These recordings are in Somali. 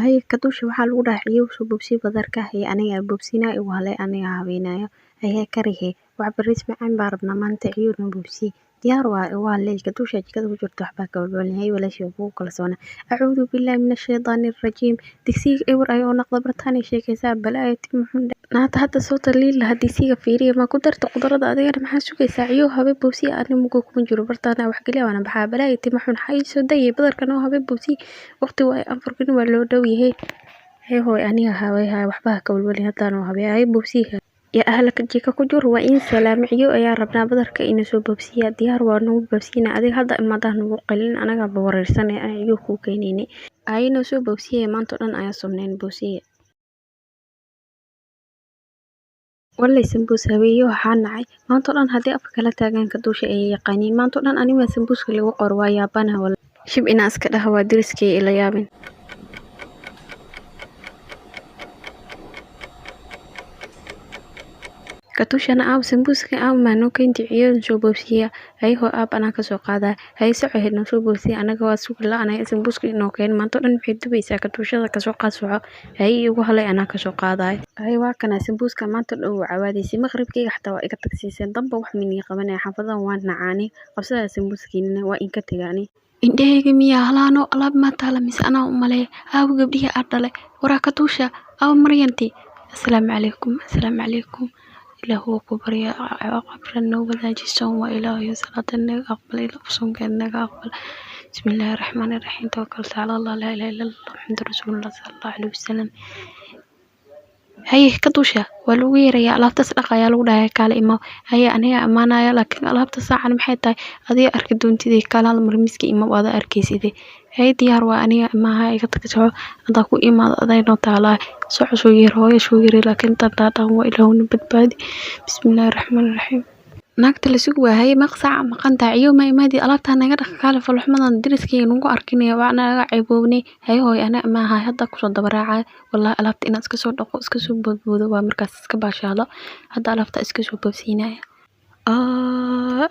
Haye Kaduusha, waxaa lagu dhahay ciyow soo boobsii badarka. Haye, aniga boobsiinaya, igu halay, aniga habeenaya. Haye karihe, wax bariis macaan baa rabnaa maanta, ciyow noo boobsii. Diyaar waa, igu halay. Kaduusha jikada ku jirta, waxbaa ka walwalin. Haye walaashii, waa kugu kalsoona. Acuudu billaahi min ashaydaani rajiim. Digsiga ewer ayuu noqda, bartaanay sheekaysaa balaayo timo xun. Naata hadda soo taliil lahaa digsiga fiiriya ma ku darta qudrada. Adigana maxaa sugaysaa? Ciyow habe boobsii, ani mugo kuma jiro bartaana wax geliya waana baxaa. Balaayo timo xun, xay soo dayay badarka noo habe boobsii, waqti waa anfurkini waa loo dhow yahay. Hee hooy, aniga haway haay, waxba ha ka walwalin, haddaan habee. Hay boobsii ya ahlaka jika ku jur, waa in salaam. Ciyo ayaa rabnaa badarka ina soo boobsiiya. Diyaar waa, nagu boobsiina. Adiga hadda imaadaan nagu qalin, anaga ba wareersanay aan ciyo kuu keenaynay. Ayna soo boobsiiya, maanta oo dhan ayaa somnayn boobsiiya. Walay sambuus habeeyo waxaa nacay maanta oo dhan haddii afka kala taagaan. Kaduusha ayay yaqaaniin maanta oo dhan aniga sambuuska lagu qoro, waa yaabanaha wala. Shib inaa iska dhaha waa deriskay ila yaabin. Katuushana aaw sambuuska aaw maa noo keenti, ciyoon soo boobsiiya. Hayho aab, anaa kasoo qaadaa. Hay soco, noo soo boobsiiya, anaga waa sugi la-anay sambuuska inoo keen. Maanta oo dhan maxay dubaysaa katuushada? Kasoo qaad, soco. Hay igu halay, anaa kasoo qaadaay. Hay waa kana sambuuska maanta dhan uu cawaadaysay, maqribkayga xataa waa iga tagsiiseen. Damba wax minii qabanaya xaafadan, waan nacaani qabsada sambuuskiinina, waa inka tegaani. Indhahayga miyaa halaano alaab maa taala mise anaa u maleeya? Aawo gabdhihii aa dhalay? Waraa Katuusha, aawo Maryanti? Asalaamu calaykum, asalaamu calaykum. Ilaah wuu ku baryaa, qabra noo wadaaji, soon waa Ilaahayo, salaada naga aqbal, Ilaah soonkeeda naga aqbal. Bismillaahi raxmaani raxiim, tawakaltu cala Allah, laa ilaaha illa Allah, Muxamadu rasuulullah sala Allahu calayhi wasalam. Haye Kaduusha, waa lagu yeerayaa, alaabtaas dhaq ayaa lagu dhahay, kaale imaw. Haye aniga imaanaya, laakiin alaabta saacan maxay tahay? Adiga arki doontidee, kaale hal mar miiska imaw, ada arkaysidee. Haye diyaar waa, aniga imaaha, iga tag, soco, hadaa ku imaado aday noo taalaa. Soco, soo yeer hooyo, soo yeeray, laakiin tan dhaadhaan waa Ilaahuna badbaadi. Bismillaahi raxmaani raxiim. Naagta la sugi waa. Haye meeqa saaca maqan tahay? Ciyow ma imaadi, alaabtaa naga dhaq, kaale, falxumadan deriskayga nagu arkinaya, waa naga ceeboobnay. Haye hooy, ana maaha, hadda kusoo daba raacaya. Wallahi alaabta inaad iska soo dhaqo, iska soo boodboodo, waa markaas iska baashaalo. Hadda alaabta iska soo boobsiinaya.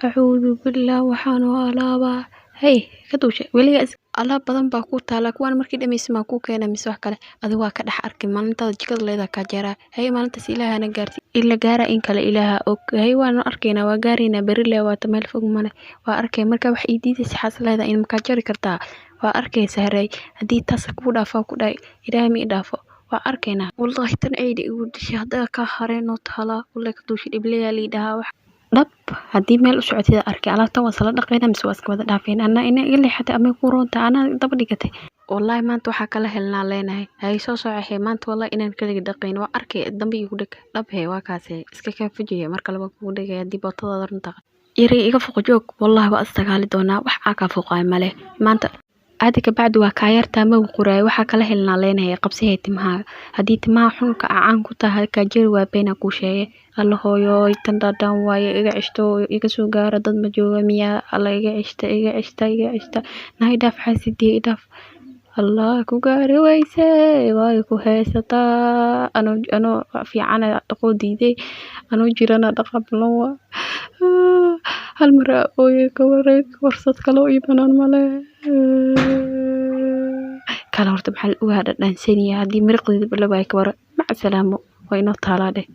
Acuudu billah, waxaan u alaabaa. Hey Kaduusha, weligaa alaab badan baa ku taala, kuwaan markii dhamaysa maa kuu keena mise wax kale? Adiga waa ka dhex arkin maalintaada jikada leedaa kaa jaraa. Haye maalintaas Ilaahana gaarsi ila gaara, in kale Ilaaha og. Haye waanu arkaynaa, waa gaaraynaa beri le, waata meel fog male, waa arkay. Marka wax ii diidaysa xaas leedahay in makaa jari kartaa, waa arkaysaa haray. Haddii taas kuu dhaafaa ku dhahay, Ilaahay ma ii dhaafo, waa arkaynaa. Wallaahi tan ceyda igu dishay, haddaa kaa hareen noo taalaa. Wallahi Kaduusha dhibleyaa lii dhahaa wax dhab. Haddii meel u socotida arkay, alaabtan waa isla dhaqayna mise waa iska wada dhaafeen? Anaa ina iga leexatay amay ku roonta anaa daba dhigatay. Wallaahi maanta waxaa kala helnaa leenahay. Hay soo socoxee, maanta wallahi inaan kaliga dhaqayn, waa arkay. Dambe igu dheg dhab. Hee waa kaasee, iska kaa fujaya, mar kale waa kugu dhegaya haddii bootadaada runta yari iga foqo joog. Wallaahi waa isdagaali doonaa, wax aa kaa foqaay male maanta. Aadi kabacdi waa kaa yartaa magu qoraayo, waxaa kala helnaa leenahay. Qabsihee timahaaga, haddii timaha xunka aa caan ku tahay kaa jeri waa beenaa kuu sheegay. Alla hooyooy, tan dhaadhaan waaye, iga ceshto, iga soo gaaro, dad ma jooga miyaa? Alla iga ceshta, iga ceshta, iga ceshta, naa idhaaf, xaasidiye idhaaf. Allah ku gaari weyse, way ku haysataa. Anoo anoo fiicana dhaqoo diiday, anoo jirana dhaqablan waa hal mar aa ooye ka wareeg, warsad kale oo ii banaan male. Kale horta maxaa la ogaa dhadhansaniya haddii miriqdeeda la waayo? Ka wara, maca salaamo, waa inoo taalaa dheh.